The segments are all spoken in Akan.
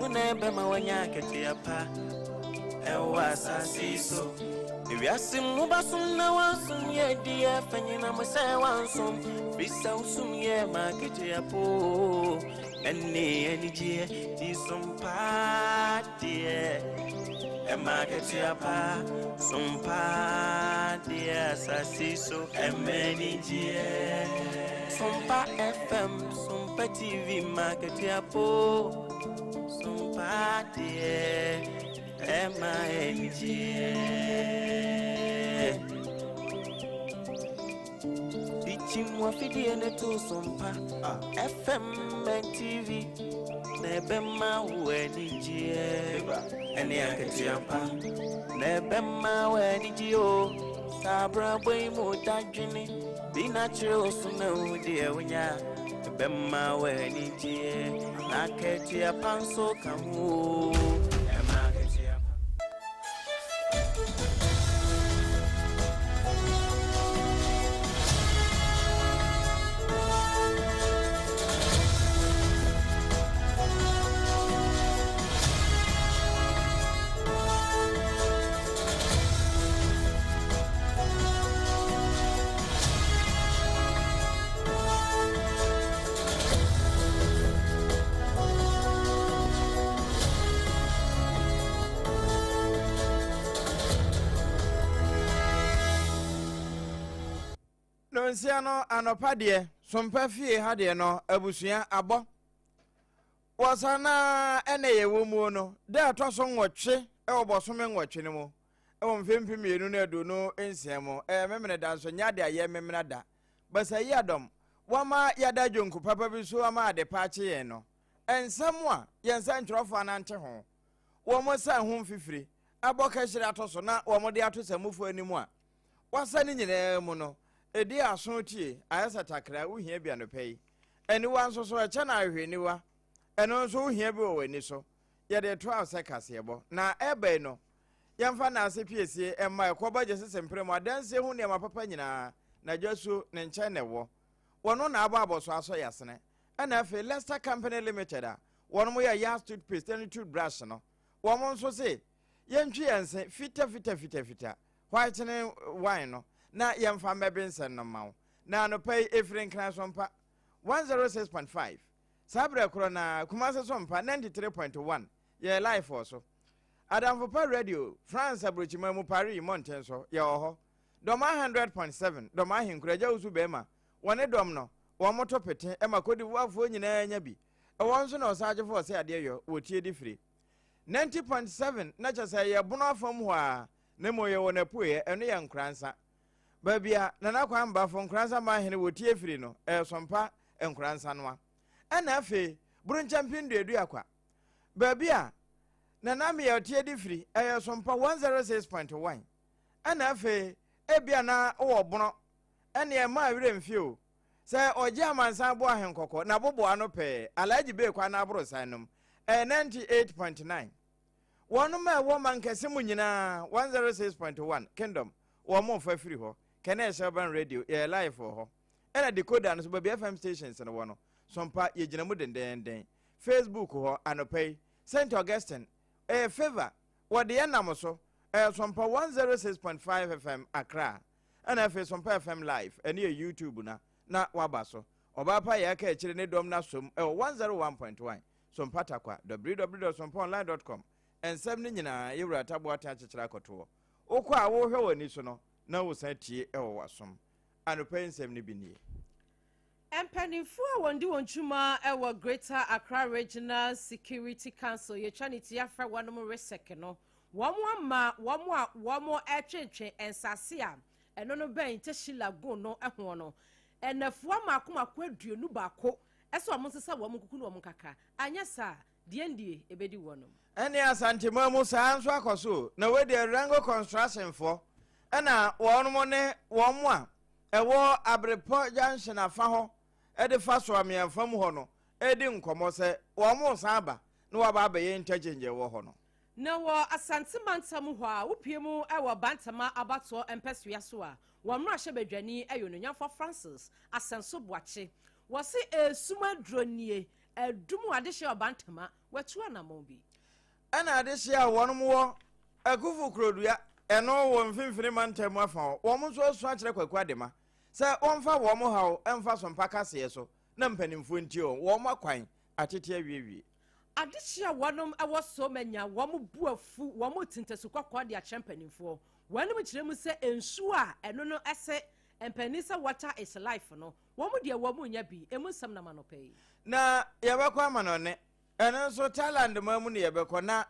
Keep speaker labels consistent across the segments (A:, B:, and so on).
A: Wo na ɛbɛma wanya akatua pa ɛwɔ asase yi so. Ewiase mu basom na wansom yɛ deɛ fa nyina mo sɛ wansom. Bisa wo som yɛ ma akatua po ɛne anigyeɛ ti som paa deɛ ɛma akatua pa som paa deɛ asase so ɛma anigyeɛ. Sompa FM, Sompa TV ma akatua po sompa deɛ ɛma anigyeɛ. Dikyim wafidie ne to sompa FM and TV na ɛbɛma wo anigyeɛ ɛne akatua pa na ɛbɛma wo anigyeɛ o saa abrabɔ yi mu dadwene bi na kyerɛ wo so na wo deɛ wonya ɛbɛma wo anigyeɛ na akatua pa nso ka ho o ɛma akatua pa.
B: Nonsia no anɔpa deɛ, sompa fie ha deɛ no, abusua abɔ. Wɔsan na ɛna yɛwɔ muo no, da ɛtɔ so nwɔtwe wɔ bɔsome nwɔtwe no mu, wɔ mfe 2026 mu, ɛyɛ memene da nso nyɛ ade a yɛ memena da. Basa yi adɔm, wɔama yɛada dwonku papa bi so ama ade pa akye yɛn no, nsɛm a yɛn nsɛntwerɛfoɔ anante ho, wɔn san ho mfifire, abɔ kahyire ato so na wɔn de ato samufo anim a wɔasa ne nyinaa mu no, ɛdi aso tie, ayɛ sɛ takra, wohia bi anɔpa yi. Aniwa nso so, ɛkyɛ na ahwehwɛniwa, ɛno nso wohia bi wɔ w'ani so. Yɛde to awo sɛ kaseɛbɔ. Na ɛba yi no, yɛmfa n'ase piesie mma ɛkɔ ba gye sese mpere mu adansie ho nneɛma papa nyinaa, na dwasuo ne nkyɛn na ɛwɔ. Wɔno na abɔ abɔso asɔ yasene. Ɛna afei Lester Company Limited a wɔnom yɛ Yas toothpaste ne toothbrush no, wɔn nso se yɛntwi yɛn se fita fita fita fita, whitening wine no, na yɛmfa mmɛbe nsɛn no mma wo. Na anɔpa yi ɛfiri Nkran Sompa 106.5, saa berɛ korɔ no ara Kumase Sompa 93.1 yɛyɛ live wɔ so. Adamfo Pa Radio, France aburokyiman mu Paris mmɔnten so, yɛwɔ hɔ. Dɔmaa 100.7, Dɔmaa Ahenkuro, Agya Wusu Bɛɛma, wɔne dɔm no, wɔn to pete ma Cote d'Ivoirefoɔ nyinaa nya bi. Ɛwɔ nso na ɔsagyefo ɔsɛ adeɛ yɔ, wɔtie de firi. 90.7 na kyɛ sɛ ɛyɛ bono afam hɔ ara, na mmom yɛwɔ n'apueɛ, ɛno yɛ Nkoransa. Baabi a Nana Kwame Bafo, Nkoransa Manhene, wɔtie firi no, ɛyɛ Sompa Nkoransa noa. Ɛna afei, Buronkyɛmpen Duaduakwa, baabi a Nana Meyɛ ɔteɛ de firi, ɛyɛ Sompa 106.1. Ɛna afei, ebia na wowɔ bono, ɛneɛ mma werɛ mfi o, sɛ ɔgye amansan bo ahenkɔkɔ, n'aboboa ano pɛɛ, Alhaji Bey kwan n'aborosan nom, ɛyɛ 98.9. Wɔnom a ɛwɔ mankɛse mu nyinaa, 106.1, Kingdom, wɔn mo fa firi hɔ. Kɛnɛ Shelburne Radio, yɛyɛ live wɔ hɔ. Ɛna decoder no so, baabi FM stations no wɔ no, Sompa, yɛgyina mu dendeenden. Facebook hɔ, anɔpa yi, St. Augustine, ɛyɛ Favour, wɔde yɛn nam so, ɛyɛ Sompa 106.5 FM, Accra. Ɛna afei Sompa FM Live, ɛne yɛ YouTube na, na waba so. Ɔbaa pa yɛ aka akyire ne dɔm no asom ɛwɔ 101.1 Sompa Takwa, www.sompaonline.com. Nsɛm no nyinaa, yɛwura Taboate akyekyere akɔtoɔ. Wokɔ a wohwɛ w'ani so no, na wosan tie ɛwɔ w'asom. Anɔpa yi nsɛm no bi nie.
C: Mpanimfoɔ a wɔn di wɔn dwuma wɔ Greater Accra Regional Security Council, yɛtwa ne ti afrɛ wɔnom RESEC no, wɔn ama wɔn a wɔn retwentwe nsase a ɛno no bɛn Teshie Lagoon no ho no nnafua mmaako mmaako 21 sɛ wɔn nsesa wɔn nkuku ne wɔn nkaka, anyɛ saa a, deɛ ndie ɛbɛdi wɔnom.
B: Ɛne Asanteman mu saa nso akɔ so o, na wei deɛ Rango Construction foɔ ɛna wɔnom ne wɔn a ɛwɔ Abrepɔ Junction afa hɔ de fa Soame afa mu hɔ no redi nkɔmmɔ sɛ wɔn resan aba na wɔaba abɛyɛ interchange ɛwɔ hɔ no.
C: Na wɔ Asante mantam hɔ a wopue mu wɔ Bantama abatoɔ mpɛsoa so a, wɔn mmarahyɛbadwani yɛ Onuonyamfoɔ Francis Asɛnso Boakye. Wɔse esum aduro nie, adum adehyeɛ wɔ Bantama. Watu anammɔn bi.
B: Ɛna adehyeɛ a wɔnom wɔ Akuffo Kurodua, ɛno wɔ Mfimfini Mantam afa hɔ, wɔn nso asu akyerɛ Kwaku Adema sɛ wɔmfa wɔn haw mfa Sompa kaseɛ so na mpanimfoɔ ntie wɔn, wɔn akwan atete awiewie.
C: Adehyeɛ a wɔnom wɔ Somanya, wɔn bo afu, wɔn rete ntasu kɔkɔɔ de akyerɛ mpanimfoɔ. Wɔnom kyerɛ mu sɛ nsuo a ɛno no ɛse mpanin sɛ water is life no, wɔn deɛ wɔn nnya bi. Emu nsɛm nam anɔpa yi.
B: Na yɛbɛkɔ amanɔne, ɛno nso Thailand man mu na yɛbɛkɔ, na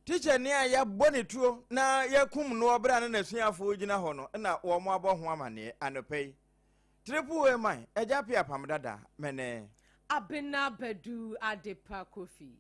B: tikyani a yɛabɔ ne tuo na yɛakum noɔ berɛ a na n'asuafoɔ gyina hɔ no na wɔn abɔ ho amaneɛ anɔpa yi. Triple A man, Agya Pia Pam Dada, mɛnɛ.
C: Abena Badu Adepa Kofi.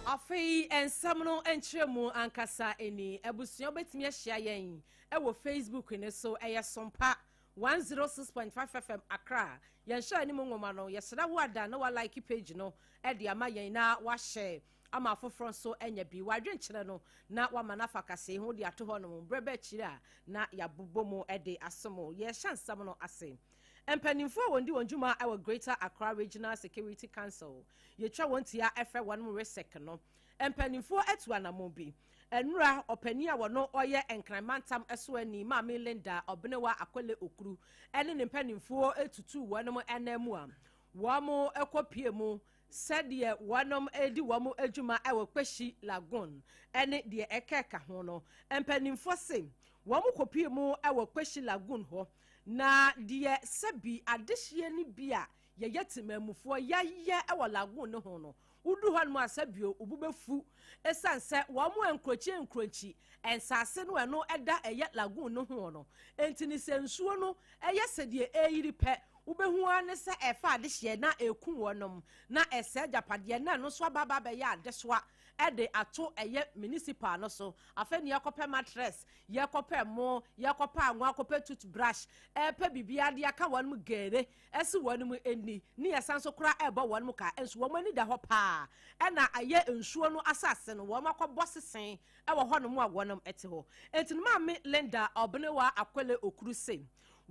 C: Afei nsɛm no nkyerɛmu ankasa ni. Abusua wobɛtumi ahyia yɛn wɔ Facebook no so, ɛyɛ Sompa 106.5 FM Accra. Yɛn hyɛ anim nwoma no, yɛsrɛ wo ada na wa like page no de ama yɛn na wahyɛ ama afoforɔ nso anya bi. W'adwenkyerɛ no na wama no afa kasɛe ho de ato hɔ nom. Berɛ bɛ akyiri a na yɛabobɔ mu de asom. Yɛhyɛ nsɛm no ase. Mpanimfoɔ a wɔn di wɔn dwuma wɔ Greater Accra Regional Security Council, yɛtwa wɔn tia frɛ wɔn RESEC no, mpanimfoɔ atu anamɔn bi. Nnora, ɔpanin a wɔno ɔyɛ Nkran mantam soani Maame Linda Ɔbenewa Akole Okuru ne ne mpanimfoɔ tutuu wɔn nan mu a wɔn kɔ pie mu sɛdeɛ wɔn redi wɔn adwuma wɔ Kpeshie Lagoon ne deɛ ɛkɛka ho no. Mpanimfoɔ se wɔn kɔ pie mu wɔ Kpeshie Lagoon hɔ na deɛ sɛbi adehyeɛ no bi a yɛyɛ temanmufoɔ yɛayɛ wɔ lagoon no ho no, wodu hɔnom a sɛ bio wo bo bɛfu ɛsiane sɛ wɔn a nkurokyi nkuronkyi nsaase no ɛno ɛda ɛyɛ lagoon no ho no nti ne sɛ nsuo no ɛyɛ sɛ deɛ ɛreyiri pɛ wobɛhu ara ne sɛ ɛfa adehyeɛ na ɛku wɔnom na ɛsɛe agyapadeɛ na ɛno nso aba aba abɛyɛ adesoa ɛde ato ɛyɛ municipal no so. Afei ne yɛkɔpɛ mattress, yɛkɔpɛ mo, yɛkɔpɛ anwa, akɔpɛ toothbrush, ɛpɛ biribiara de aka wɔnom gere ɛse wɔnom ani ne yɛsan nso koraa ɛbɔ wɔnom ka nso wɔn ani da hɔ paa ɛna ɛyɛ nsuo no asase no wɔn akɔbɔ sesen ɛwɔ hɔnom a wɔnom ɛte hɔ. Enti no Maame Linda Ɔbenewa Akwele Okuru se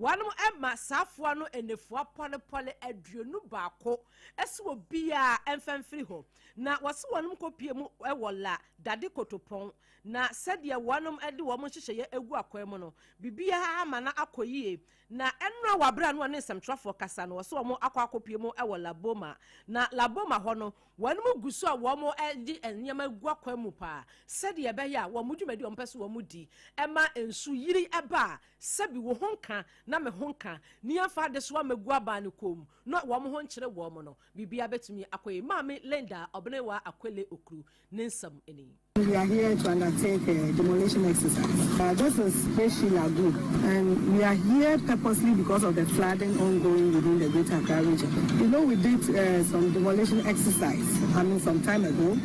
C: wɔnom ɛma saafoa no nnafua pɔlepɔle 21 ɛse obiara ɛmfa mfiri hɔ na wɔse wɔnom kɔpie mu ɛwɔ La Dade Kotopɔn na sɛdeɛ wɔnom ɛde wɔn nhyehyɛeɛ agu akwan mu no biribiara ama no akɔ yie. Na ɛnora wɔ abere a na ɔne nsɛmtwerɛfoɔ kasa no, ɔsɛ wɔn akɔ akɔpue mu wɔ Laboma. Na Laboma hɔ no, wɔn gu so a wɔn de nneɛma gu akwan mu paa sɛdeɛ ɛbɛyɛ a wɔn dwumadi a wɔn pɛ sɛ wɔn di ma nsu yiri ba a, sɛbi wo ho nka na me ho nka, ne yɛmfa adesoa mmɛgu aban no kɔn mu na wɔn ho nkyere wɔn no, biribiara bɛtumi akɔ yie. Maame Linda Ɔbenewa Akwele Okru ne nsɛm ni.
D: We are here to undertake a demolition exercise. This is Kpeshie Lagoon, and we are here purposely because of the flooding ongoing within the Greater Accra region. We did some demolition exercise, some time ago.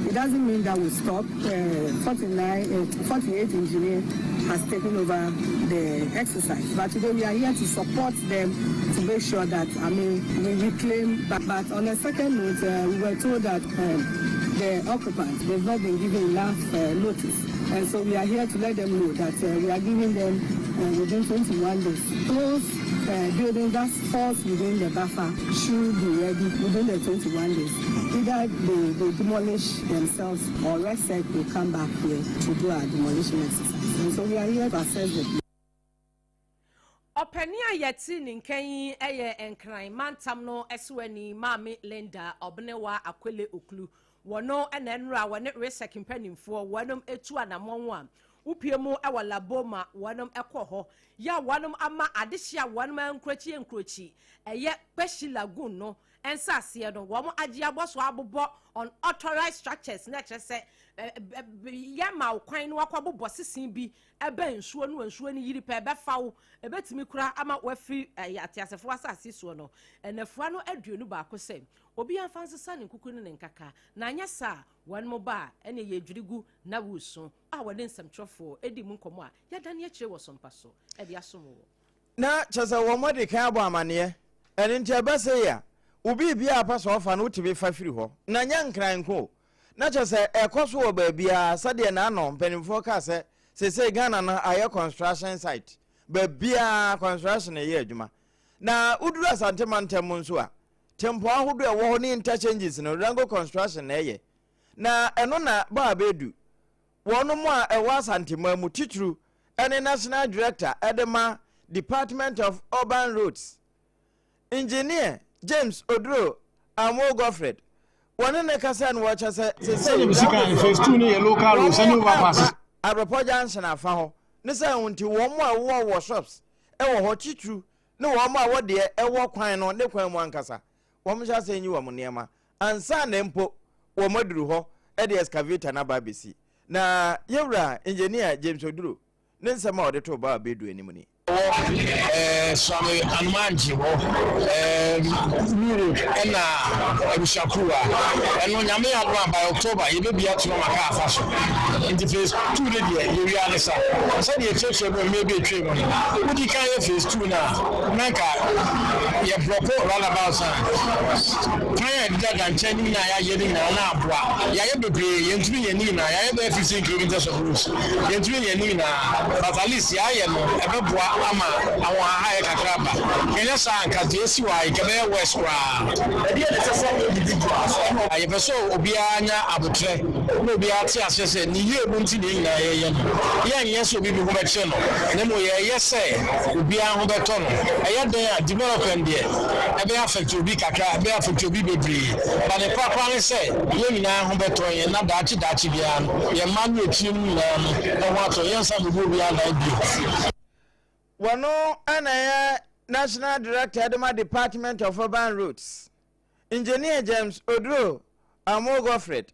D: It doesn't mean that we stop. 48 engineer has taken over the exercise. But today we are here to support them to make sure that we reclaim. But on a second note, we were told that the occupants, they've not been given enough notice. And so we are here to let them know that we are giving them within 21 days. Those buildings that falls within the buffer should be ready within the 21 days. Either they demolish themselves or REGSEC will come back here to do our demolition exercise. And so we are here to assess the
C: Ɔpanin a yɛte ne nkan yi yɛ Nkran mantam no soani Maame Linda Ɔbenewa Akwele Oklu. Wɔno na nnora wɔne REGSEC mpanimfoɔ wɔnom etu anammɔn a wopie mu wɔ Laboma wɔnom kɔ hɔ yɛ a wɔnom ama adehye a wɔnom nkurokyi nkurokyi ɛyɛ Kpeshie Lagoon no nsaseɛ no wɔn agye abɔ so abobɔ unauthorized structures na kyerɛ sɛ yɛ ma kwan no wakɔ abobɔ sesen bi ɛbɛn nsuo no nsuo no yiri pɛ ɛbɛfa wo ɛbɛtumi kora ama wafiri ɛyɛ ateasefoɔ asase soɔ no ɛnafua no 21 sɛ obi amfa nsesa ne nkuku ne ne nkaka na anyɛ saa wɔn mo ba a ɛne yɛ dwiri gu na wusu a wɔde nsɛmtwerɛfoɔ edi mu nkɔmɔ a yɛdane akyire wɔ sompa so ɛde asom wɔ.
B: Na kyerɛ sɛ wɔn de kan abɔ amaneɛ ɛno nti ɛbɛsɛ yi a obi bia a pɛ sɛ ɔfa no wotumi fa firi hɔ na nyɛ Nkran nko. Na kyerɛ sɛ ɛkɔ so wɔ baabiara sɛdeɛ n'ano mpanimfoɔ kaa sɛ seesei Ghana no ayɛ construction site. Baabiara construction yɛ adwuma. Na woduru Asante mantam mu nso a, tempɔn ahodoɔ a ɛwɔ hɔ ne interchanges no, Rango Construction na ɛyɛ. Na ɛno na Bawa Bedu, wɔnom a ɛwɔ Asanteman mu titiriw ne National Director de ma Department of Urban Roads, Engineer James Oduro Amoo Godfred, wɔne no kasae no wɔkyɛ sɛ seesei
E: Sɛdeɛ mesi kan no, phase 2 no yɛ local roads ne
B: wɔn
E: overpasses.
B: ɛba Abrepɔ Junction afa hɔ ne sɛ nti wɔn a wɔwɔ wɔ shops wɔ hɔ titiriw ne wɔn a wɔdeɛ ɛwɔ kwan no ne kwan mu ankasa wɔn hyɛ aseɛ nyi wɔn nneɛma ansa na mpo wɔn aduru hɔ de excavator no aba abɛsi. Na yɛwura Engineer James Oduro ne nsɛm a ɔde too Bawa Bedu anim ni.
E: Wɔ ɛɛ Suame Anomankye hɔ ɛɛ New Road ɛna Abusuakuruwa ɛno Nyame yɛ adom a by October yɛbɛbia ato ama kaa afa so nti phase 2 no deɛ yɛwia ne sa sɛdeɛ yɛkyerɛkyerɛ mu mmerɛ bi atwa mu no wodi kan yɛ phase 2 no a na nka yɛ blɔko roundabout a kwan a ɛdeda da nkyɛn no nyinaa yɛayɛ no nyinaa na aboa yɛayɛ bebree yɛntumi nyɛ ne nyinaa yɛayɛ bɛyɛ 15 kilometers of roads yɛntumi nyɛ ne nyinaa, but at least yɛayɛ no ɛbɛboa ama ahohahaeɛ kakra aba. Yɛnyɛ saa a nka deɛ ɛsi wɔ ha yi nka ɛbɛyɛ worse koraa.
F: Ɛdeɛn na ɛsɛ sɛ individuals ɛne.
E: Yɛpɛ sɛ obiara nya aboterɛ na obiara te aseɛ sɛ ne yie mu nti na yɛn nyinaa yɛyɛ no. Yɛnyɛ sɛ obi bi ho bɛkyere no na mmom yɛyɛ sɛ obiara ho bɛtɔ no. Ɛyɛ dɛn a development deɛ ɛbɛyɛ affect obi kakra, ɛbɛyɛ affect obi bebree but ne korakora ne sɛ yɛn nyinaa ho bɛtɔ yɛn na daakye daakye biara no yɛn mma ne akyire no nyinaa no ho atɔ yɛn nsa mmɛgu obiara nan bio.
B: Wɔno na ɛyɛ National Director de ma Department of Urban Roads, Engineer James Oduro Amoo Godfred.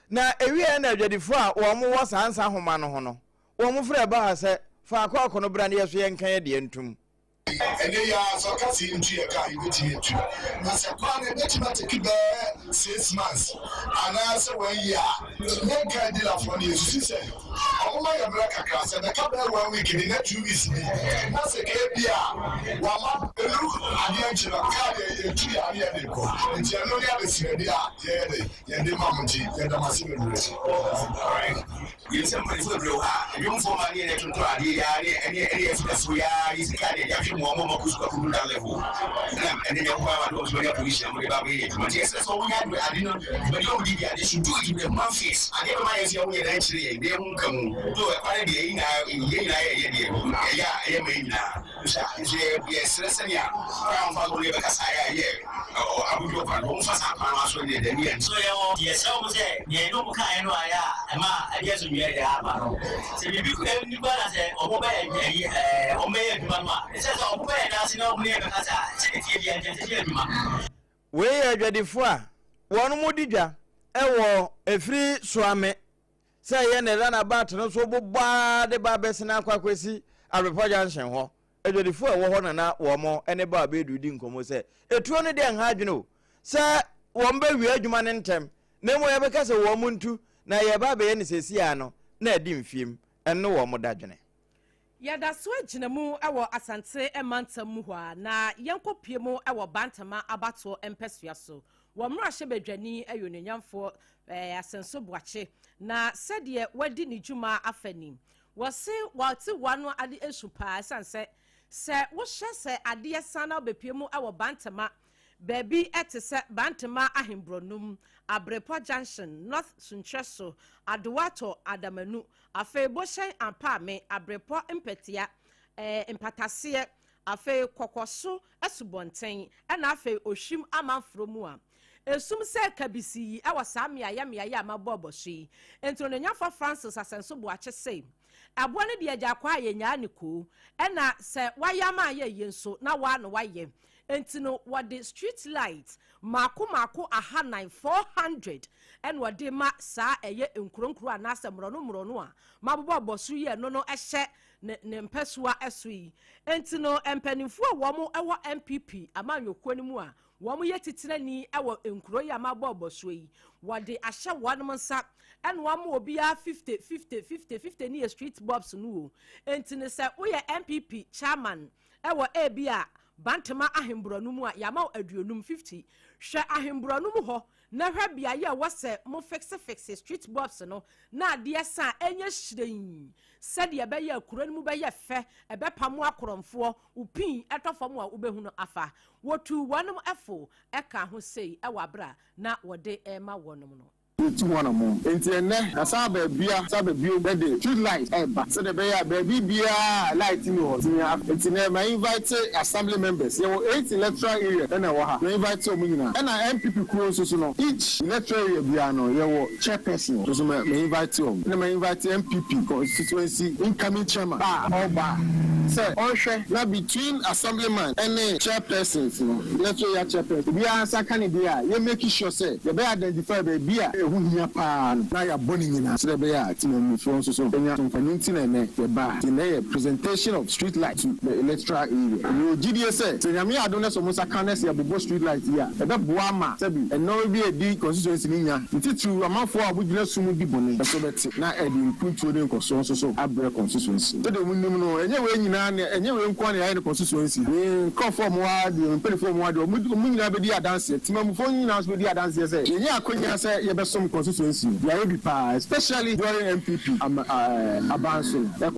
B: Na ɛwieɛ na adwadifoɔ a wɔn wɔ saa nsa nhoma no ho no, wɔn frɛɛ Baha sɛ, Fa kɔɔko no bra na yɛso yɛnka yɛn deɛ ntom.
F: Ɛnnɛ yi ara sɛ ɔka sɛ yɛntu yɛn kaa a, yɛbɛtumi atu. Na sɛ kwan no ɛbɛtumi atake bɛyɛ 6 months anaasɛ one year a, yɛn kaa dealerfoɔ no yɛsusu sɛ wɔmma yɛn mmerɛ kakra. Sɛ ɛbɛka bɛyɛ one week bi na 2 weeks bi na sɛ ka ebi a wama ɛnu adeɛ nkye no, kaa deɛ yɛtu yɛ a ne yɛde kɔ. Nti ɛno ne adesrɛdeɛ a yɛyɛ de yɛde ma mo, nti yɛda mo ase bebree.
G: Yɛn sɛ mpanyinfoɔ bebree wɔ ha, adwumfoɔ ma ne yɛn tontɔn adeɛ yi ara ne ɛne ɛne afitafoɔ yi ara yi sika ne yɛahwɛ mu wɔn ma kɔ sukuu akɔduru that level, ɛna ɛne Nyankopɔn ama de wɔn so anya position a wɔde ba abɛyɛ adwuma. Nti ɛsɛ sɛ wɔn nya ade ade no dwumadi a wɔn di bia, they should do it with a human face. Adeɛ bɛma yɛn nso yɛn ho yɛ dan kyerɛ yɛn na yɛn ho nka mu do ɛkwan no deɛ, yɛn nyinaa yɛn nyinaa yɛ deɛ ɛyɛ a ɛyɛ ma yɛn nyinaa nso a nso yɛ yɛsrɛ sɛnea kwan a wɔfa so ne yɛbɛkasa yɛ a yɛ abodwo kwan no, wɔmfa saa kwan no aso ne deɛ ne yɛn
H: So yɛwɔ yɛsrɛ wɔn sɛ deɛ ɛne wɔn kaeɛ no ayɛ a ɛma ɛde asomdwoeɛ de aba no, sɛ biribi nipa na sɛ wɔn bɛyɛ ɛyi wɔn bɛyɛ adwuma no a, ɛsɛ sɛ wɔn bɛyɛ n'ase na wɔn ne yɛ bɛkasa a sɛ ɛtie deɛ nkyɛn sɛ yɛ adwuma.
B: Wei yɛ adwadifoɔ a wɔn mo di dwa wɔ ɛfiri Suame sɛ ɛyɛ ne runabout no so bobɔ ara de ba abɛsene akɔ akɔsi Abrepɔ Junction hɔ. Adwadifoɔ a ɛwɔ hɔ na na wɔn ne Baal Bedu di nkɔmmɔ sɛ etuo no deɛ nha adwene o, sɛ wɔn bɛwie adwuma no ntɛm na mmom yɛbɛka sɛ wɔn ntu na yɛreba abɛyɛ no seesei ara no na adi mfeɛm, ɛno ne wɔn dadwene.
C: Yɛda so gyina mu wɔ Asante mantam mu hɔ a, na yɛnkɔpue mu wɔ Bantama abatoɔ mpɛsoa so. Wɔ mmarahyɛbadwani yɛ onuonyamfoɔ Asenso Boakye, na sɛdeɛ wadi ne dwuma afa ni. Wɔse wɔte wɔn ade su paa ɛsiane sɛ sɛ wohyɛ sɛ adeɛ san na wobɛpue mu wɔ Bantama baabi te sɛ Bantama Ahemborɔnum, Abrepɔ Junction, North Sunkyerɛso, Adowato, Adamanu, afei Bohyɛn Ampaame, Abrepɔ Mpɛtea, Mpataseɛ, afei Kɔkɔso Asubɔnten, ɛna afei Ohwim Amanforɔ mu a esum sɛ kabisii wɔ saa mmeaeɛ mmeaeɛ a mabɔ abɔ so yi. Enti Onuonyamfoɔ Francis Asɛnso Boakye se, Aboa no deɛ agya kwaa yɛnyaa ne koo, ɛna sɛ wayɛ ama ayɛ yie nso na waa na wayɛ. Enti no wɔde street light mmaako mmaako 400, 400, ɛna wɔde ma saa ɛyɛ nkuro nkuro anaasɛ mmorɔno mmorɔno a mabobɔ abɔ so yi a ɛno no hyɛ ne mpɛsoa so yi. Enti no mpanimfoɔ a wɔn wɔ NPP amanyɔkuo no mu a wɔn yɛ titenani wɔ nkuro yi a mabɔ abɔ so yi, wɔde ahyɛ wɔn nsa ɛna wɔn ama obiara 50 50 50 50 ne yɛ street bulbs no o. Enti no sɛ woyɛ NPP chairman ɛwɔ ebi a Bantama Ahemborɔno mu a, yɛama wo 50, 50. Hwɛ Ahemborɔno mu hɔ. na hwɛ beaeɛ a ɛwɔ sɛ mo fixe fixe street bulbs no na adeɛ sa a ɛnyɛ hyerɛnn sɛdeɛ ɛbɛyɛ a kuro no mu bɛyɛ fɛ, ɛbɛpamo akorɔmfoɔ, wo pin ɛtɔ fam a wobɛhunu afa. Wɔtuu wɔnom fo kaa ho sei wɔ aberɛ a na wɔde rema wɔnom no.
I: Retu ho anammɔn. Enti ɛnnɛ, na san aba abia, san aba bio de street light reba sɛdeɛ ɛbɛyɛ a baabi biara a light nni hɔ no, tumi a. Enti nnɛ, ma invite assembly members, yɛwɔ eight electoral area na ɛwɔ ha, ma invite wɔn nyinaa. Ɛna NPP kuo nso so no, each electoral area biara no, yɛwɔ chairperson nso ma ma invite wɔn. Ɛna ma invite NPP constituency incoming chairman a ɔreba sɛ ɔnhwɛ na between assemblyman ne chairpersons no, electoral area chairperson, obiara nsa ka ne deɛ a, yɛ make sure sɛ yɛbɛ identify baabi a ɛho hia paa no na yɛabɔ ne nyinaa sɛdeɛ ɛbɛyɛ a temanmufoɔ nso so bɛnya so mfasoɔ. Ɛno nti na ɛnnɛ yɛbaa ha. Nti nnɛ yɛ presentation of street light to the electoral area. Mewɔ gyidie sɛ, sɛ Nyame yɛ adom na sɛ wɔn nsa ka na sɛ yɛbobɔ street light yi a, ɛbɛboa ama sɛbi nnɔɔma bi a ɛdi constituency no nya, ne titiriw amanfoɔ a wɔgyina sum mu di bɔne so bɛte na ɛde mpuntuo ne nkɔsoɔ nso so abrɛ constituency no. Sɛdeɛ monim no, ɛnyɛ wei nyinaa na, ɛnyɛ wei nko ara na yɛayɛ no constituency. Me nkurɔfoɔ a wɔwɔ ha deɛ, me mpanimfoɔ a wɔwɔ ha deɛ, wɔn wɔn nyinaa bɛdi adanseɛ. Temamufoɔ nyinaa nso bɛdi adanseɛ sɛ yɛnyɛ akwannya sɛ yɛbɛsom constituency no. Yɛayɛ bi pa ara, especially during NPP ama ɛɛ aban so no.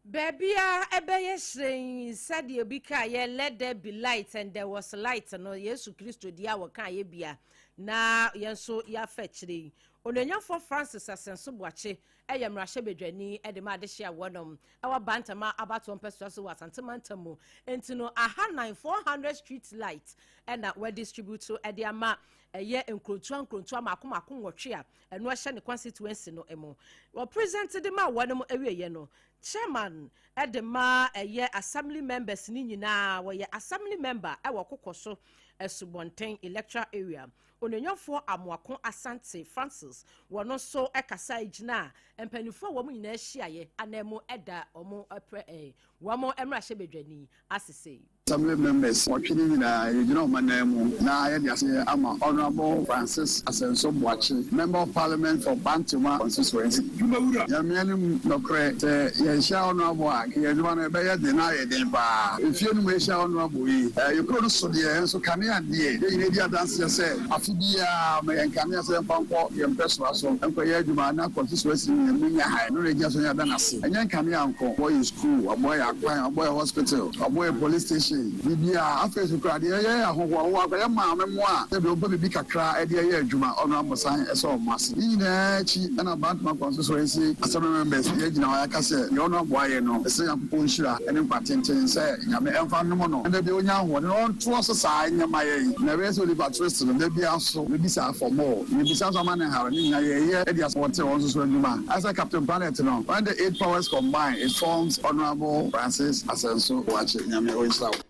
C: Baabiara ɛbɛyɛ hyerɛnn sɛdeɛ obi kaeɛ, Let there be light and there was light no, Yesu Kristo deɛ a wɔkaeɛ bia na yɛn nso yɛafa akyire yi. Onuonyamfoɔ Francis Asenso Boakye yɛ mmarahyɛbadwani de ma adehye a wɔnom wɔ Bantama abatoɔ mpɛsoa so wɔ Asante mantam mu. Nti no ahanan 400 street light ɛna wɔadistribute de ama ɛyɛ nkurontoa nkurontoa mako mako nwɔtwe a ɛno ɛhyɛ ne constituency no mu. Wɔ present de ma wɔnom awieɛ no, chairman de ma ɛyɛ assembly members ne nyinaa, wɔyɛ assembly member ɛwɔ Koko so Asubɔnten electoral area. Onuonyamfoɔ Amoako Asante Francis, wɔno nso kasae gyinaa mpanimfoɔ a wɔn nyinaa hyiaeɛ ananmu da wɔn prɛ ɛɛ wɔn mmarahyɛbadwani ase sei.
F: Assembly members nwɔtwe no nyinaa yɛgyina wɔn ananmu na yɛde aseɛ ama Honourable Francis Asenso Boakye, Member of Parliament for Bantama Constituency. Nyame anim nɔkorɛ, sɛ yɛnhyia Honourable a, nka yɛn adwuma no ɛbɛyɛ den na ayɛ den paa. Mfie no mu yɛhyia Honourable yi, yɛ kuro no so deɛ, nso kanea deɛ, yɛn nyinaa di adanseɛ sɛ afe biara ɔma yɛn kanea sɛ yɛmfa nkɔ yɛn mpɛsoa so nkɔyɛ adwuma na constituency no yɛn mu nya hann. Ɛno na ɛgyina so na yɛada no ase. Ɛnyɛ nkanea nko, ɔboa yɛn sukuu, ɔboa yɛn akwan, ɔboa yɛn hospital, ɔboa yɛn police station, biribiara. Afei nso koraa deɛ yɛyɛ ahohoahoa koraa, yɛn maame mo a sɛdeɛ wɔpɛ biribi kakra de yɛ adwuma, Honourable san sɛ wɔn ase. Ne nyinaa akyi na Bantama Constituency Assembly members yɛgyina hɔ yɛaka sɛ deɛ Honourable ayɛ no, yɛsrɛ Nyankopɔn nhyira ne nkwa tenten sɛ Nyame ɛmfa nnom no na da biara ɔnya ahoɔden na ɔntoa so saa nyɛ ma yɛn. Na ɛbɛyɛ sɛ Oliver Twist no, da biara nso yɛbisa for more, yɛbisa nso ama no nhare, ne nyinaa yɛyɛ de asupɔte wɔn nso so adwuma. Ayɛ sɛ Captain Planet no, when the eight powers combine, it forms Honourable Francis Asenso Boakye. Nyame ɔnhyira wo.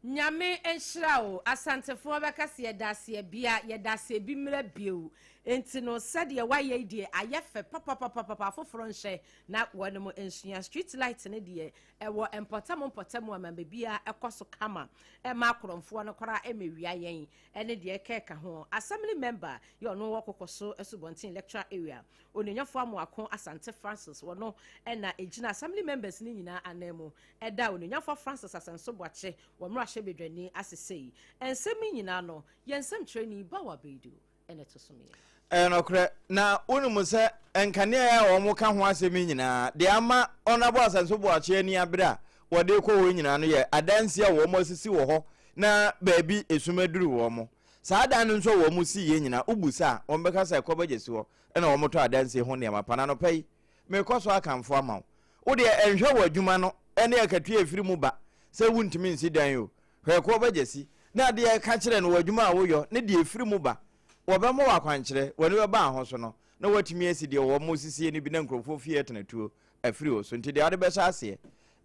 C: Nyame nhyira wo. Asantefoɔ bɛka sɛ yɛda aseɛ bia, yɛda aseɛ bi mmerɛ bio. Enti no sɛdeɛ woayɛ yi deɛ ayɛ fɛ papapapapa afoforɔ nhyɛ na wɔnom nsua. Street light no deɛ ɛwɔ mpɔtam mpɔtam ama baabiara ɛkɔ so kama ɛma akorɔmfoɔ no koraa ɛmɛwia yɛn ɛne deɛ ɛkɛɛka ho. Assembly member yɛ ɔno wɔ koko so asubɔnten electoral area Onuonyamfoɔ Amoako Asante Francis wɔno ɛna ɛgyina assembly members no nyinaa anan mu ɛda Onuonyamfoɔ Francis Asenso Boakye wɔ mmarahyɛbadwani ase sei. Nsɛm yi nyinaa no yɛn nsɛmtwerɛni Bawa Baidu ɛna ɛto so mmiɛ.
B: Ɛyɛ nokorɛ, na wonim sɛ nkanea a wɔka ho asɛm yi nyinaa, deɛ ama Honourable Asenso Boakye ani abere a wɔde rekɔ hɔ nyinaa no yɛ adansi a wɔasisi wɔ hɔ na baabi esum aduru wɔn. Saa dan no nso a wɔsiiɛ nyinaa, wobisa a, wɔbɛka sɛ kɔbɛgyesi hɔ na wɔtɔ adansie ho nneɛma pa. Na anɔpa yi, merekɔ so akamfo ama wo. Wo deɛ, nhwɛ w'adwuma no ne akatua a ɛfiri mu ba sɛ wontumi nsi dan o. Hwɛ kɔbɛgyesi na adeɛ ka kyerɛ no w'adwuma a woyɔ ne deɛ ɛfiri mu ba. Wɔbɛma wo akwankyerɛ, w'ani bɛba ho so no, na woatumi asi deɛ wɔresisie no bi na nkurɔfoɔ fie atenatuo afiri wo so. Nti deɛ wode bɛhyɛ aseɛ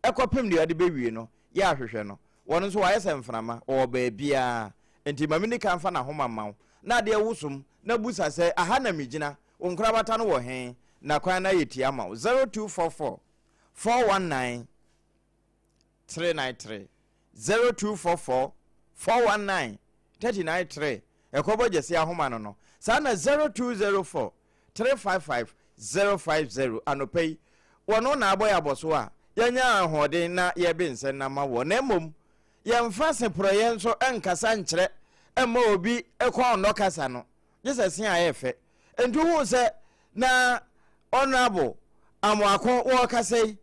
B: kɔpem deɛ wode bɛwie no, yɛ ahwehwɛ no. Wɔn nso wɔayɛ sɛ mframa, wɔwɔ baabiara. Enti ma menni kan mfa n'ahoma mma wo, na adeɛ wosom, na busa sɛ, 'Aha na megyina, wo nkorabata no wɔ he? Na kwan no ayɛ tia ama wo. 0244 419 393 0244 419 393 Ɛkɔbɔ gyasi ahoma no no. Saa na 0204 355 050 Anɔpa yi, wɔno na abɔ yɛ abɔso a yɛanya ahoɔden na yɛbe nsɛn no ama woɔ. Na mmom, yɛmfa seporɔeɛ nso nkasa nkyerɛ mma obi kɔn nnɔ kasa no. Gye sɛ se a ɛyɛ fɛ. Nti wohu sɛ na Honourable Amoako wɔɔkasa yi,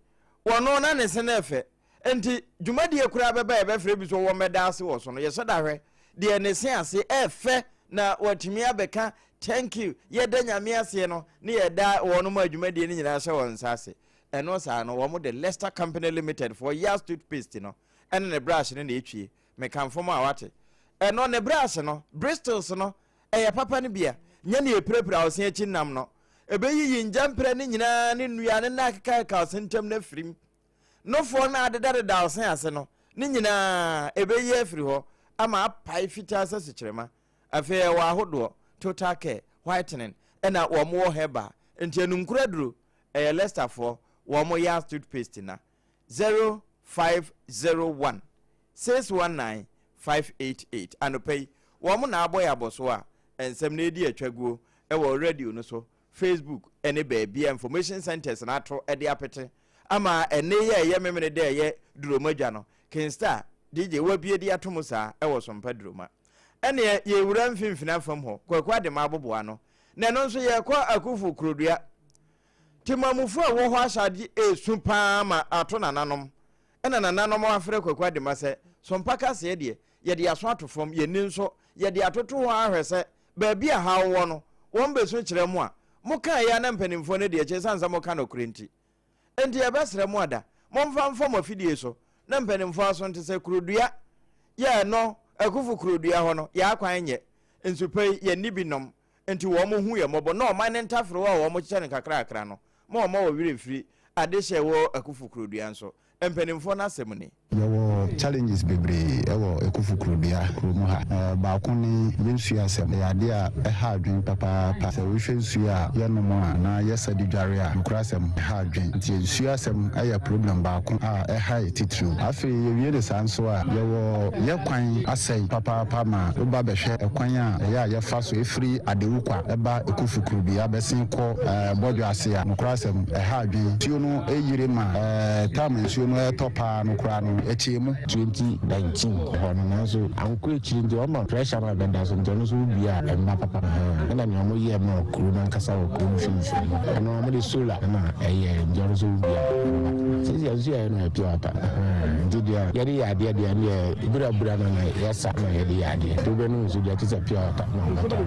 B: wɔno na ne se no ɛfɛ. Nti dwumadie koraa bɛba a yɛbɛfrɛ bi so wɔmmɛda ase wɔ so no, yɛhyɛ da hwɛ deɛ ne se ase ɛfɛ na watumi abɛka thank you, yɛda Nyame aseɛ no ne yɛda wɔnom a dwumadie no nyinaa hyɛ wɔn nsa ase. Ɛno saa no wɔn de Leicester Company Limited foɔ Yas toothpaste no ɛne ne brush no na ɛtwie. Mekamfo mo a wate. Ɛno ne brush no, bristles no, ɛyɛ papa no bi a, nyɛ nea epirapira wo se akyi nam no. Ebeyiyi ngyamprɛ no nyinaa ne nnua ne nna akekakeka wo se ntam no afiri mu. Nofoɔ no a adedadeda wo se ase no, ne nyinaa, ebeyi afiri hɔ ama apae fitaa sɛ sukyerɛma. Afei ɛwɔ ahodoɔ, total care, whitening, ɛna wɔn wɔ herbal. Nti anunkuro aduro, ɛyɛ Leicester foɔ, wɔn Yas toothpaste na. 0501 619 588. Anɔpa yi, wɔn na abɔ yɛn abɔso a nsɛm no redi atwa guo wɔ radio no so, Facebook ne baabi a information centers no ato de apete ama ɛnne yi a ɛyɛ memene dɛ ɛyɛ Duroma dwa no, Kingstar, DJ wabue de ato mu saa wɔ Sompa Duroma. Ɛneɛ yɛrewura mfimfini afam hɔ, Kwaku Adema aboboa ano, na ɛno nso yɛrekɔ Akuffo Kurodua. Temamufo a ɛwɔ hɔ ahyɛade resu paa ma ato nananom. Ɛna nananom afrɛ Kwaku Adema sɛ, Sompa kaseɛ deɛ, yɛde yɛn aso ato fam, yɛn ani nso, yɛde atoto hɔ ahwɛ sɛ baabi a haw wɔ no, wɔbɛsu kyerɛ mo a. Mokaeɛ a na mpanimfoɔ no adi akyire ɛsiane sɛ moka nokorɛ nti. Enti yɛbɛsrɛ mo ada, momfa mfa mo afidie so na mpanimfoɔ aso nte sɛ kurodua yɛ ɛno, Akuffo kurodua hɔ no, yɛn akwan nyɛ. Nsu pa yi, yɛnni bi nom. Enti wɔn hu yɛn mmɔbɔ na ɔman no ntaferewa a wɔkyekyɛ no nkakrakra no ma wɔma wɔn werɛ firi adehye a ɛwɔ Akuffo Kurodua nso. Mpanimfoɔ no asɛm ni.
J: Yɛwɔ challenges bebree wɔ Akuffo Kurodua kuro mu ha. Baako ne yɛn nsuo asɛm. Ɛyɛ adeɛ a ɛha adwene papaapa. Sɛ wohwɛ nsuo a yɛnom a anaa yɛsa de dware a, nokorɛ asɛm, ɛha adwene. Nti nsuo asɛm yɛ problem baako a ɛha yɛ titiriw. Afei yɛwie no saa nso a, yɛwɔ yɛ kwan asɛe papaapa ma woba bɛhwɛ ɛkwan a ɛyɛ a yɛfa so firi Adewukwa ba Ekufu Kurubea bɛsen kɔ Bɔdwo ase a, nokorɛ asɛm, ɛha adwene. Nsuo no yiri ma time a nsuo no retɔ paa no koraa no, ɛkyee mu.
K: 2019 hɔ no nanso ankɔ akyiri nti wɔma pressure no abɛda so nti ɔno nso wobue a ɛmma papa ɛna nea wɔyɛɛ ma kuro no ankasa wɔ kuro no mfimfini no ɛno wɔde solar na ɛyɛɛ nti ɔno nso wobue a ɛmma sisi nso yɛ no yɛ pure water nti deɛ yɛde yɛ adeɛ deɛ ɛno burabura no na yɛsa na yɛde yɛ adeɛ nti wobɛnom nso deɛ te sɛ pure water na wɔbɛtɔ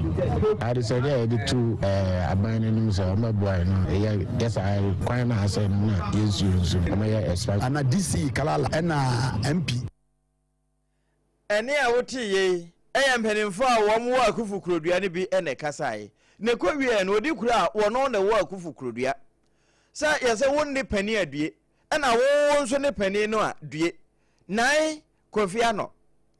K: ade sɛ deɛ yɛde tu aban no anim sɛ wɔmɛboa yɛ no ɛyɛ yɛ saa kwan no asɛ no na yɛnsuo nso wɔmɛyɛ expansion.
F: Ana DC Kalala ɛna MP.
B: Ɛnne a wotee yei yɛ mpanimfoɔ a wɔn wɔ Akuffo Kurodua no bi na ɛkasaeɛ. Na ɛkɔwieɛ no, ɔdi kuro a wɔno na ɛwɔ Akuffo Kurodua. Sɛ yɛsɛ wo nne panin a due, ɛna wo nso ne panin no a due. Nine Kofi Anɔ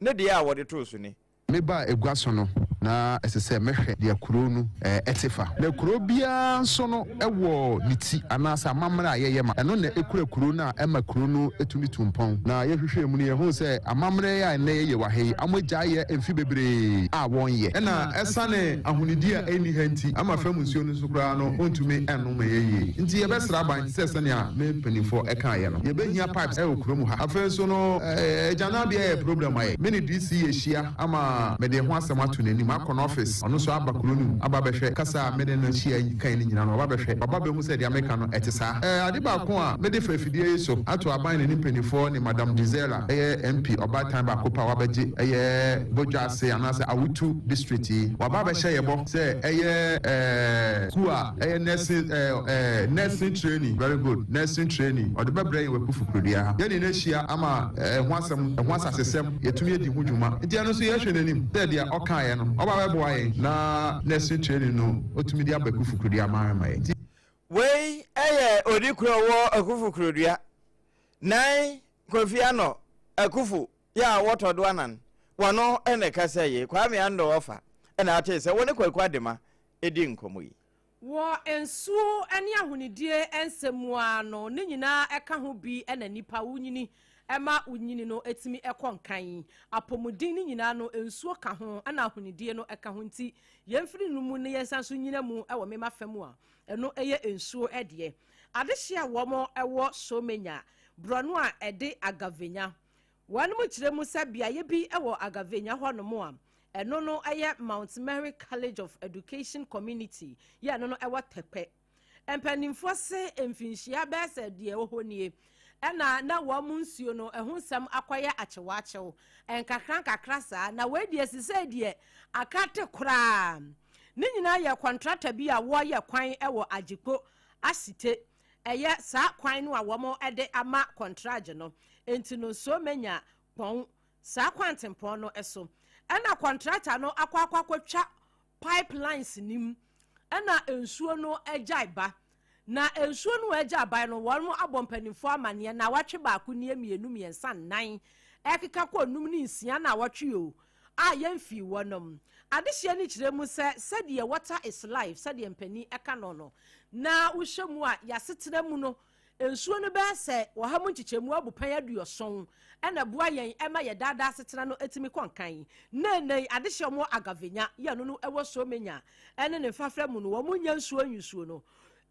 B: ne deɛ a wɔde too so ni.
L: Mebaa agua so no, na ɛsɛ sɛ mɛhwɛ deɛ kuro no te fa. Na kuro biara nso no wɔ ne ti anaasɛ amammerɛ a yɛyɛ ma ɛno na ɛkura kuro no a ɛma kuro no tumi tu mpɔn. Na yɛhwehwɛɛ mu no yɛhuu sɛ amammerɛ yi a nnɛ yɛyɛ wɔ ha yi, wɔagyae yɛ mfe bebree a wɔnyɛ. Ɛna ɛsiane ahonidie a ɛnni ha nti, ama fam nsuo no nso koraa no wɔntumi nnom ma ɛyɛ yie. Nti yɛbɛsrɛ aban te sɛ sɛnea me mpanimfoɔ kaeɛ no, yɛbɛhia pipes wɔ kuro mu ha. Afei nso no agyananbea yɛ problem ma yɛn. Me ne DC yɛhyia ama mede ho asɛm ato n'anim, akɔ n'office, ɔno nso aba kuro no mu aba abɛhwɛ. Kasa a me ne no hyia kae no nyinaa no, waba abɛhwɛ, waba abɛhu sɛ deɛ meka no ɛte saa. Ade baako a mede fa afidie yi so ato aban ne ne mpanimfoɔ ne Madam Gisela, ɛyɛ MP ɔbaatan baako pɛ a wabɛgye ɛyɛ Bodwase anaasɛ Awutu District yi, waba abɛhyɛ yɛ bɔ sɛ ɛyɛ sukuu a ɛyɛ nursing ɛɛ nursing training, very good, nursing training, ɔde bɛbrɛ yɛn wɔ Akufu Kurodua ha. Yɛne no ahyia ama ɛho asɛm, ɛho asasesɛm, yɛatumi adi ho dwuma. Nti ɛno nso yɛhwɛ n'anim sɛ deɛ ɔkaeɛ no, ɔba bɛboa yɛn na nursing training no ɔtumi de aba Akufu Kurodua ama yɛn. Nti.
B: Wei yɛ odikuro a ɔwɔ Akufu Kurodua, Nai Kofi Anɔ Akufu yɛ a wɔtɔ do anan, wɔno na ɛkasa yie. Kwame Andor Ɔfa na atee sɛ wɔne Kwaku Adema di nkɔmmɔ yi.
C: Wɔ nsuo ne ahonidie nsɛm mu ara no, ne nyinaa ka ho bi na nnipa wonyini ma wonyini no tumi kɔ nkan. Apɔmuden no nyinaa no, nsuo ka ho na ahonidie no ka ho nti yɛmfiri no mu na yɛnsan nso nyina mu wɔ mema fa mu a, ɛno yɛ nsuo deɛ. Adehyeɛ a wɔn wɔ Somenya borɔno a ɛde Agavenya. Wɔn kyerɛ mu sɛ beaeɛ bi wɔ Agavenya hɔnom a, Ɛno no yɛ Mount Mary College of Education Community yɛ ɛno no ɛwɔ Tɛkpɛ. Mpanimfoɔ se mfinhyia bɛyɛ sɛ deɛ ɛwɔ hɔ nie ɛna na wɔn nsuo no ɛho nsɛm akɔyɛ akyewakyew nkakra nkakra saa na wei deɛ sisei deɛ aka te koraa. Ne nyinaa yɛ kɔntrata bi a wɔreyɛ kwan wɔ Agyekpo Asite ɛyɛ saa kwan no a wɔn de ama kɔntragye no nti no nsuo menya pɔn saa kwantempɔn no so. Ɛna kɔntrata no akɔ akɔ akɔtwa pipe lines no mu ɛna nsuo no agyae ba. Na nsuo no agyae ba no wɔn abɔ mpanimfoɔ amaneɛ na wɔatwe baako nie mmienu mmiɛnsa nnan ɛkeka kɔ num ne nsia na wɔtwe o a yɛmfii wɔnom. Adehyeɛ no kyerɛ mu sɛ sɛdeɛ water is life sɛdeɛ mpanin ɛka no no na wohyɛ mu a yɛasetena mu no Nsuo no bɛyɛ sɛ ɔha mu nkyekyɛmu abupɛn aduɔson na ɛboa yɛn ma yɛn daa daa asetena no tumi kɔ nkan. Nnɛnnɛ yi, adehyeɛ a wɔwɔ Agavenya, yɛ ɛno no wɔ Somenya ne ne mfafra mu no, wɔn nnya nsuo nsuo no.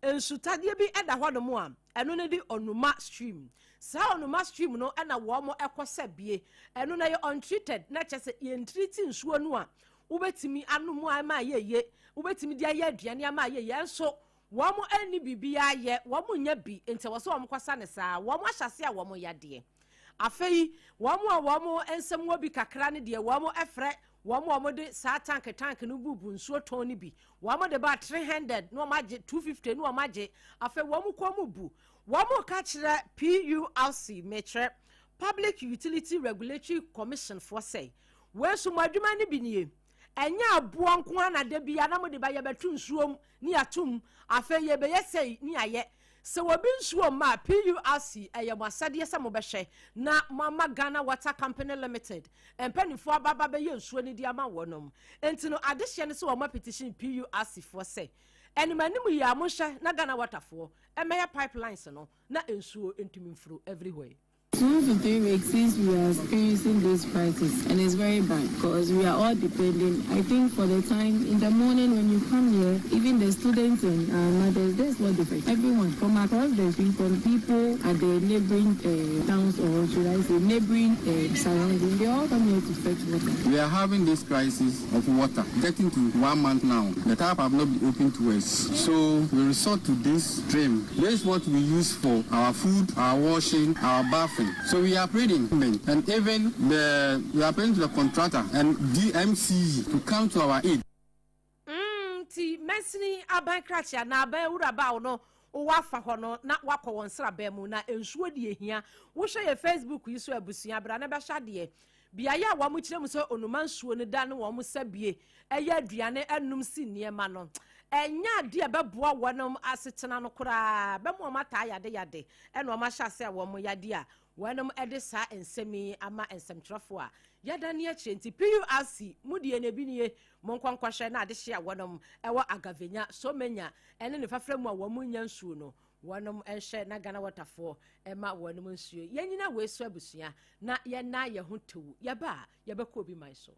C: Nsutadeɛ bi da hɔ nom a, ɛno no de Onuma stream. Saa Onuma stream no na wɔn kɔ sɛ bie. Ɛno no ɛyɛ untreated, na kyerɛ sɛ yɛntriti nsuo no a wobɛtumi anom ama ayɛ yie, wobɛtumi de ayɛ aduane ama ayɛ yie. Ɛnso Wɔn nni biribiara yɛ, wɔn nnya bi, nti ɛwɔ sɛ wɔn kɔsa no saa. Wɔn ahyɛ aseɛ a wɔn yadeɛ. Afei, wɔn a wɔn nsam wɔ bi kakra no deɛ, wɔn frɛ wɔn a wɔde saa tank tank no bubu nsuo tɔn no bi. Wɔn de ba 300 na wɔn agye, 250 na wɔn agye. Afei wɔn kɔn mu bu. Wɔn ka kyerɛ PURC, mekyerɛ Public Utility Regulatory Commission foɔ sɛ, wei nso mo adwuma no bi nie. Ɛnyɛ aboɔ nko ara na da biara na mode ba yɛbɛto nsuo mu ne yɛato mu, afei yɛbɛyɛ sei ne yɛayɛ. Sɛ obi nsuo mma a, PURC, ɛyɛ mo asɛdeɛ sɛ mobɛhwɛ na moama Ghana Water Company Limited mpanimfoɔ aba aba bɛyɛ nsuo no de ama wɔnom. Enti no adehyeɛ ne sɛ wɔn apetition PURC foɔ sɛ anim anim yi ara monhwɛ na Ghana Water foɔ mmɛyɛ pipelines no na nsuo ntumi mflow everywhere.
M: 2 to 3 weeks since we are experiencing this crisis and it's very bad because we are all depending. I think for the time in the morning when you come here, even the students and our mothers, there's no difference. Everyone from across the street, from people at the neighboring uh, towns or should I say neighboring uh, surrounding, they all come here to fetch water.
N: We are having this crisis of water getting to one month now. The tap have not been opened to us. So we resort to this stream. This is what we use for our food, our washing, our bathing. So we are praying and even the we are praying to the contractor and DMCE to come to our aid.
C: Mm, nti mansini aban krakye anaa aban awuraba a no wowɔ afa hɔ no na wakɔ wɔn nsraban mu na nsuo deɛ hia wohwɛ yɛ facebook yi so abusua bra na bɛhwɛ adeɛ Beaeɛ a wɔkyerɛ mu sɛ onuma nsuo no da ne wɔn sɛbie yɛ aduane nom si nneɛma no, ɛnyɛ adeɛ a ɛbɛboa wɔn asetena no koraa, ɛbɛma wɔn ataa yadeyade ɛna wɔn ahyɛ ase a wɔn yadeɛ a wɔn de saa nsɛm yi ama nsɛmtwerɛfoɔ a yɛadane akyire nti PURC mu deɛ na ebi nie monkɔ nkɔhwɛ na adehye a wɔn ɛwɔ Agavenya, Somenya ɛne ne fafra mu a wɔn nya nsuo no Wɔnom nhwɛ na Ghana Water foɔ mma wɔnom nsuo. Yɛnyina wei so abusua na yɛnna yɛn ho tew. Yɛba a, yɛbɛkɔ obi man so.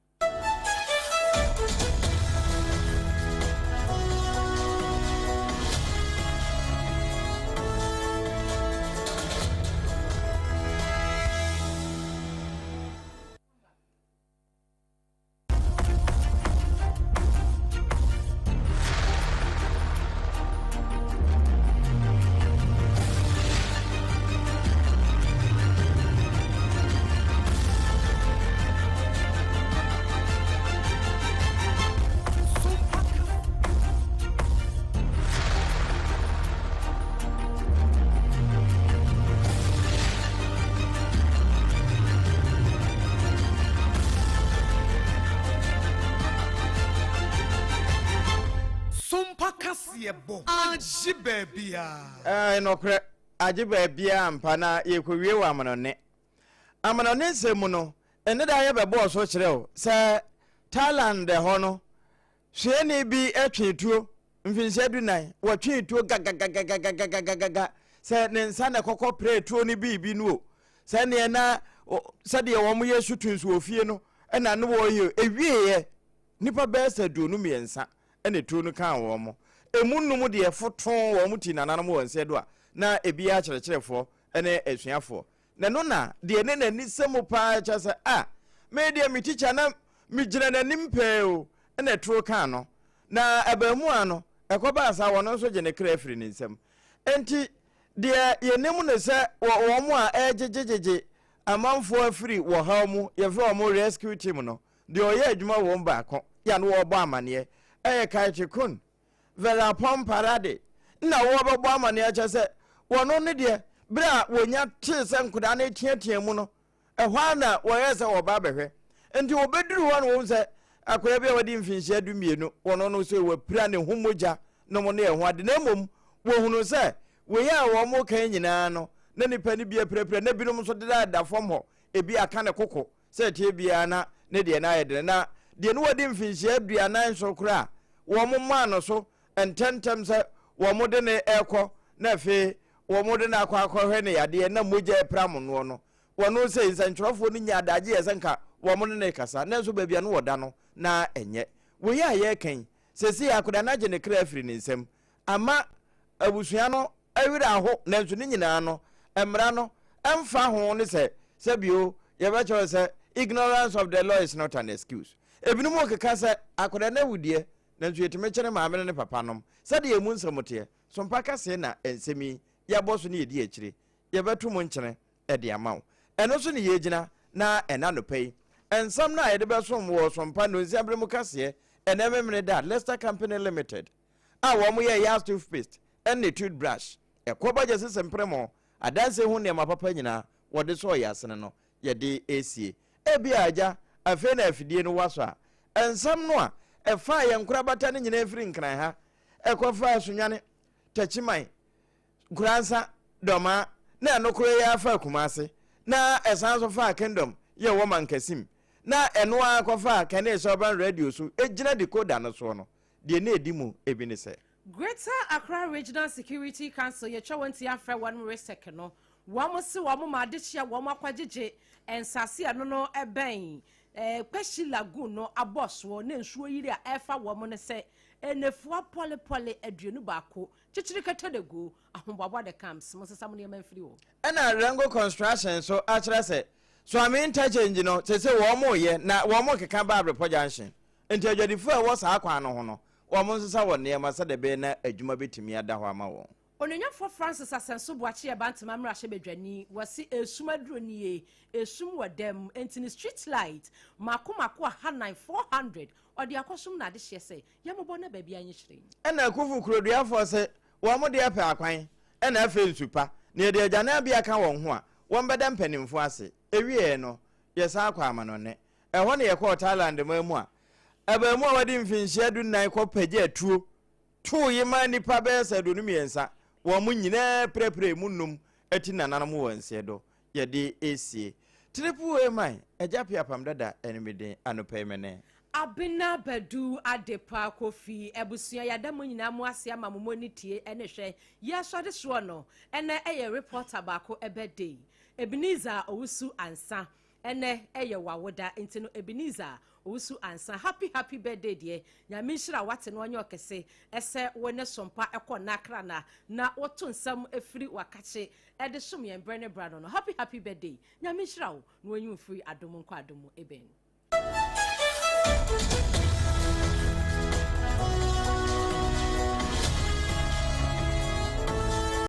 O: Sompa kaseɛbɔ agye baabiara.
B: Ɛɛ nɔkorɛ, agye baabiara ampa na yɛkɔwie wɔ amanɔne. Amanɔne nsɛm mu no, ɛnnɛ da yɛbɛbɔɔ so kyerɛ wo sɛ Thailand hɔ no, Suani bi twee tuo mfinhyia dunan, wɔtwee tuo gagagagagagagaga sɛ ne nsa na ɛkɔkɔ prɛɛ tuo no biribi no o, sɛdeɛ na sɛdeɛ wɔn yɛ shootings wɔ fie no ɛna ne wɔyɛ ewieɛ nipa bɛyɛ sɛ 23 ɛna tuo no kaa wɔn mo emu num deɛ fotoo wɔn ti nananom wɔn nsa do a na ebi yɛ akyerɛkyerɛfoɔ ɛne asuafoɔ na ɛno na deɛ ne n'ani sɛ mu paa kyɛ sɛ a me deɛ me tikya na. Megyina n'anim pɛɛ o, ɛna ɛturo kaa no. Na abaamuwa no, ɛkɔbaa saa, wɔno nso gye ne kra firi ne nsam. Enti, deɛ yɛnim ne sɛ wɔ wɔn a ɛregyegyegyegye amanfoɔ afiri wɔ haw mu, yɛfrɛ wɔn rescue team no, deɛ ɔyɛ adwuma wɔ mu baako, yɛ a na wɔrebɔ amaneɛ, ɛyɛ Kaichi Kun, Verapon Parade, na wɔrebɛbɔ amaneɛ kyɛ sɛ wɔno ne deɛ, berɛ a wɔnya tee sɛ nkodaa no reteatea mu no, Ɛhɔ ara na wɔyɛɛ sɛ wɔreba abɛhwɛ. Enti wɔbɛduruu hɔ no wɔhu sɛ akwadaa bi a wadi mfinhyia 12, wɔn no sɛ wapira ne ho mogya nom ne ɛho ade. Na mmom wɔhunuu sɛ wei a wɔreka yi nyinaa no, na nnipa no bi apirapira, na binom nso dedadeda fam hɔ, ebi aka ne koko sɛ ɛteɛ biara na ne deɛ no ayɛ dene. Na deɛ ne wadi mfinhyia 47 koraa a, wɔmaa no so ntɛmntɛm sɛ wɔde no rekɔ, na afei wɔde no akɔ akɔhwɛ ne yadeɛ na mogya repra monoɔ no. Wɔno sei, nsɛntwerɛfoɔ no nyaa adagye yɛ sɛ nka wɔn ne no rekasa, nanso baabi a no wɔda no, na ɛnyɛ. Wei a yɛreka yi, seesei akwadaa no agye ne kra afiri ne nsam, ama abusua no werɛ aho, nanso ne nyinaa no, mmara no mfa ho ne sɛ, sɛbio, yɛbɛkyerɛ sɛ ignorance of the law is not an excuse. Ebinom rekeka sɛ akwadaa no awu deɛ, nanso yɛtumi kyere maame no ne papa nom. Sɛdeɛ emu nsɛm teɛ, Sompa Kaseɛ na nsɛm yi yɛabɔ so ne yɛdi akyire. Yɛbɛto mu nkyene de ama wo. Ɛno so ne yɛgyina na ɛna anɔpa yi nsɛm no a yɛde bɛsom wɔ Sompa Nnonsia Bere Mu Kaseɛ ɛnɛ Memeneda Lester Company Limited a wɔn yɛ Yas Toothpaste ne Toothbrush, ɛkɔ ba gyesese mpremo, adanse ho nneɛma papa nyinaa wɔde sɔɔ yɛn asene no yɛde resie. Ebia agya, afei na afidie no wasɔ a, nsɛm no a ɛfaa yɛn nkorabata no nyinaa firi Nkran ha ɛkɔfaa Sunyani, Takyiman, Nkoransa, Dɔmaa, na ɛno koraa yi ara faa Kumase, na ɛsan nso faa Kingdom yɛ wɔ Mankasim, na ɛno ara kɔfaa Kane Urban Radio so gyina decoder no soɔ no, deɛ na ɛdi mu bi ne sɛ.
C: Greater Accra Regional Security Council yɛtwa wɔn ti afrɛ wɔn RESEC no, wɔn se wɔn ma adehyeɛ wɔn akwagyegye nsase a ɛno no ɛbɛn Kpeshie Lagoon no abɔsoɔ na nsuo yiri a ɛrefa wɔn no sɛ nnafua pɔlepɔle 21 Kyekyere kɛtɛ de gu ahoboaboa de camps mo nsesa mo nneɛma mfiri hɔ.
B: Ɛna Rango Construction nso akyerɛ sɛ Suame Interchange no seesei wɔreyɛ na wɔrekeka ba Abrepɔ Junction nti adwadifoɔ a ɛwɔ saa kwan no ho no wɔn nsesa wɔn nneɛma sɛdeɛ ɛbɛyɛ na adwuma bɛtumi ada hɔ ama wɔn.
C: Onuonyamfoɔ Francis Asɛnso Boakye yɛ Bantama mmarahyɛbadwani, wɔse esum aduro nie, esum wɔ dam, enti ne street light mako mako ahanan, 400, ɔde akɔsom n'adehyeɛ sɛ Yɛmmobɔ na baabi anyi hyerɛn.
B: Ɛna Akuffo kuroduafoɔ se wɔn deɛ pɛ akwan ɛna afei nsu pa na yɛde agyananbea ka wɔn ho a, wɔn bɛda mpanimfoɔ ase. Ɛwieɛ no, yɛsan kɔɔ amanɔne. Ɛhɔ na yɛkɔɔ Thailand man mu a abaamuwa a wadi mfinhyia dunnan kɔ pagyaa tuo too yi maa nnipa bɛyɛ sɛ 23, wɔn nyinaa pirapiree mu nnum ti nananom wɔ nseɛ do. Yɛde resie. Triple A man, Agya Piapam dada ɛne me din anɔpa yi me ne.
C: Abena Badu Adepa Kofi abusua yɛada mo nyinaa mo ase ama mo mo ani tie ɛne hwɛ yɛ so adesoɔ no ɛnɛ ɛyɛ reporter baako birthday Ebenezer Owusu Ansah ɛnɛ ɛyɛ wawoda nti no Ebenezer Owusu Ansah happy happy birthday deɛ Nyame nhyira wate na ɔnyɛ ɔkɛse ɛsɛ wo ne sompa ɛkɔ nakrana na woto nsɛm ɛfiri wakakye ɛde som yɛn berɛ ne berɛ ano no happy happy birthday Nyame nhyira wo na ɔnyi wo mfiri adom nkɔ adom mu amen.